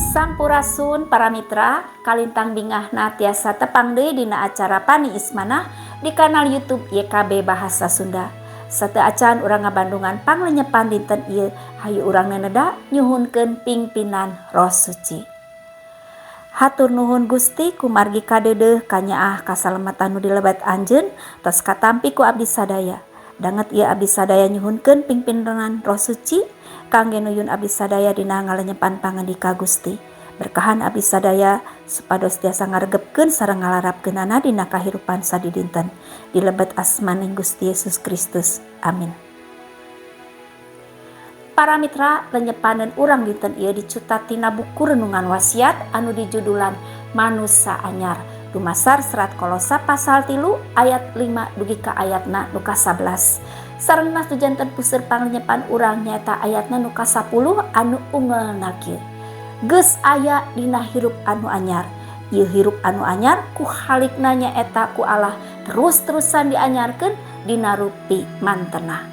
Sampurasun para mitra, kalintang bingahna tiasa tepang deui dina acara Paniis Manah di kanal YouTube YKB Bahasa Sunda. Sateuacan urang ngabandungan panglenyepan dinten ieu, hayu urang neneda nyuhunkeun pingpinan Roh Suci. Hatur nuhun Gusti kumargi kadeudeuh kanyaah kasalamatan nu dilebet anjeun tos katampi ku abdi sadaya. Danget ieu abdi sadaya nyuhunkeun pingpinan Roh Suci kangge nuyun abdi sadaya dina ngalenyepan pangandika Gusti. Berkahan abdi sadaya supados tiasa ngaregepkeun sareng ngalarapkeunana dina kahirupan sadidinten. Dilebet asmaning Gusti Yesus Kristus. Amin. Para mitra, lenyepaneun urang dinten ieu dicutat tina buku Renungan Wasiat anu dijudulan Manusa Anyar. Dumasar serat Kolosa pasal 3 ayat 5 dugi ka ayatna nu ka-11. Sareng nu janten puseur panglenyepan urang nyaeta ayatna nu ka-10 anu ungelna kieu. Geus aya dina hirup anu anyar. Ieu hirup anu anyar ku halikna nyaeta ku Allah terus-terusan dianyarkeun dina rupi mantena.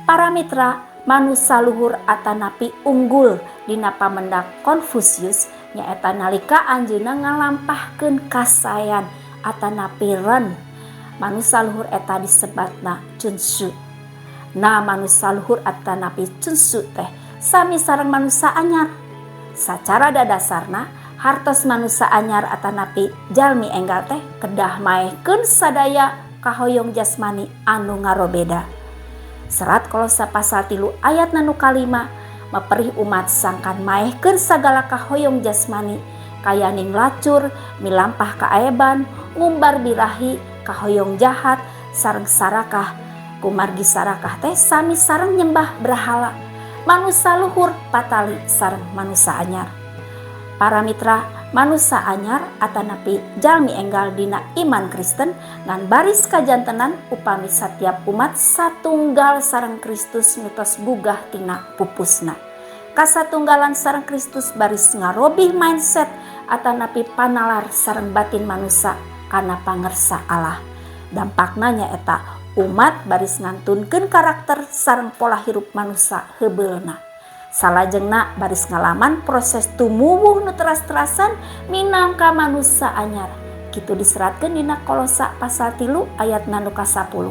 Para mitra, manusa luhur atanapi unggul dina pamendak Konfusius nyaeta nalika anjeunna ngalampahkeun kasaean atanapi ren. Manusa luhur eta disebatna Chunsu. Nah, manusa luhur atanapi Chunsu teh sami sareng manusa anyar. Sacara dadasarna hartos manusa anyar atanapi jalmi enggal teh kedah maehkeun sadaya kahoyong jasmani anu ngarobeda. Serat Kolosa pasal 3 ayat nu kalima meperih umat sangkan maehkeun sagala kahoyong jasmani kayaning lacur, milampah kaeban, ngumbar birahi, kahoyong jahat, sareng sarakah. Kumargi sarakah teh sami sareng nyembah berhala. Manusa luhur patali sareng manusa anyar. Para mitra, manusa anyar atanapi jalmi enggal dina iman Kristen ngan baris kajantenan upami satiap umat satunggal sareng Kristus nu tos gugah tina pupusna. Kasatunggalan sareng Kristus baris ngarobih mindset atanapi panalar sareng batin manusa kana pangersa Allah. Dampakna nyaeta umat baris ngantunkeun karakter sareng pola hirup manusa heubeulna. Salajengna baris ngalaman proses tumuwuh nu teras-terasan minangka manusa anyar. Kitu diseratkeun dina Kolosa pasal 3 ayat nu ka-10.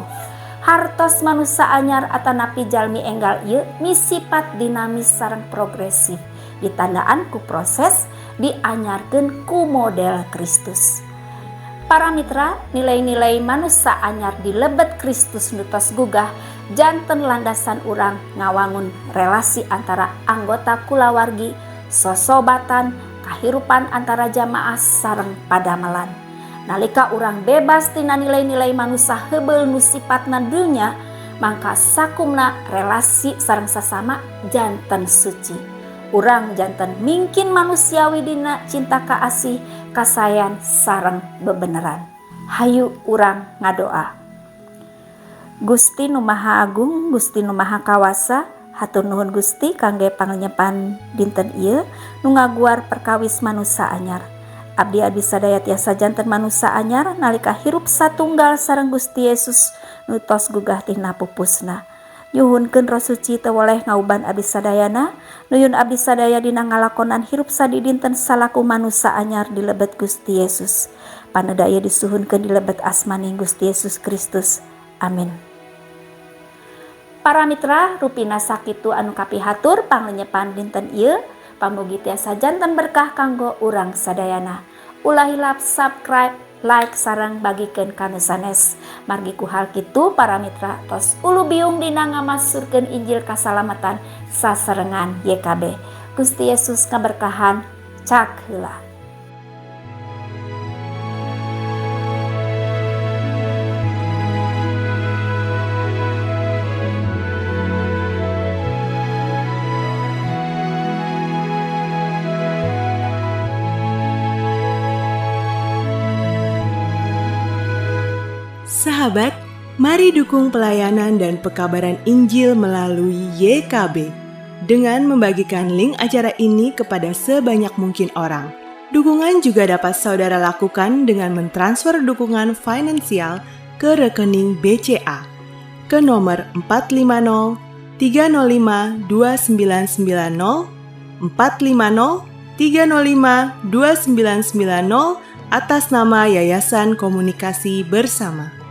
Hartos manusa anyar atanapi jalmi enggal ieu misipat dinamis sareng progresif. Ditandaan ku proses dianyarkeun ku model Kristus. Para mitra, nilai-nilai manusa anyar di lebet Kristus nu tos gugah janten landasan urang ngawangun relasi antara anggota kulawargi, sosobatan, kahirupan antara jamaah sareng padamelan. Nalika urang bebas tina nilai-nilai manusa heubeul nu sipatna dunya, mangka sakumna relasi sareng sasama janten suci. Urang janten mingkin manusiawi dina cinta kaasih, kasayan sareng bebeneran. Hayu urang ngadoa. Gusti nu Maha Agung, Gusti nu Maha Kawasa, hatur nuhun Gusti kangge panglenyepan dinten ieu nu ngaguar perkawis manusa anyar. Abdi-abdi sadaya tiasa janten manusa anyar nalika hirup satunggal sareng Gusti Yesus nu tos gugah tina pupusna. Nyuhunkeun Roh Suci teu weleh ngauban abdi sadayana, nuyun abdi sadaya dina ngalakonan hirup sadidinten salaku manusa anyar di lebet Gusti Yesus. Paneda ieu disuhunkeun di lebet asmaning Gusti Yesus Kristus. Amin. Para mitra, rupina sakitu anu kapihatur panglenyepan dinten ieu, pamugi tiasa janten berkah kanggo urang sadayana. Ulah hilap subscribe, like sareng bagikeun ka nu sanes. Margi ku hal kitu para mitra tos ulu biung dina ngamasurkeun Injil kasalamatan sasarengan YKB. Gusti Yesus ngaberkahan, cak heula. Sahabat, mari dukung pelayanan dan pekabaran Injil melalui YKB dengan membagikan link acara ini kepada sebanyak mungkin orang. Dukungan juga dapat saudara lakukan dengan mentransfer dukungan finansial ke rekening BCA ke nomor 450 305 2990 450 305 2990 atas nama Yayasan Komunikasi Bersama.